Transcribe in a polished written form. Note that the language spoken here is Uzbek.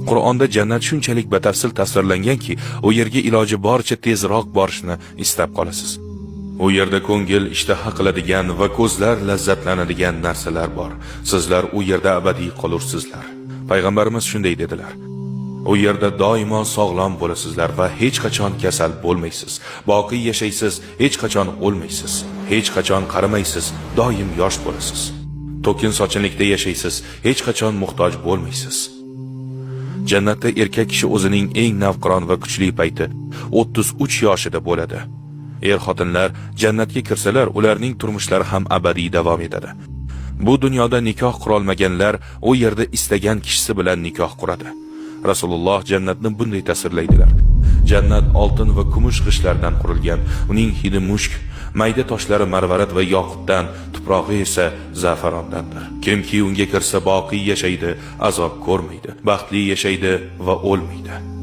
Qur'onda jannat shunchalik batafsil tasvirlanganki, u yerga iloji boricha tezroq borishni istab qolasiz. U yerda ko'ngil ishtaha qiladigan va ko'zlar lazzatlanadigan narsalar bor. Sizlar u yerda abadiy qolursizlar. Payg'ambarimiz shunday dedilar: U yerda doimo sog'lom bo'lasizlar va hech qachon kasal bo'lmaysiz. Boqiy yashaysiz, hech qachon o'lmaysiz. Hech qachon qarimaysiz, doim yosh bo'lasiz. To'kin sochinlikda yashaysiz, hech qachon muhtoj bo'lmaysiz. Jannatda erkak kishi o'zining eng navqiron va kuchli payti 33 yoshida bo'ladi. Er-xotinlar jannatga kirsalar, ularning turmushlari ham abadiy davom etadi. Bu dunyoda nikoh qurolmaganlar u yerda istagan kishisi bilan nikoh quradi. Rasululloh jannatni bunday tasvirlaydilar: Jannat oltin va kumush g'ishtlardan qurilgan, uning hidi mushk, mayda toshlari marvarid va yoqutdan, tuprog'i esa zafarondandir. Kimki unga kirsa, boqiy yashaydi, azob ko'rmaydi, baxtli yashaydi va o'lmaydi.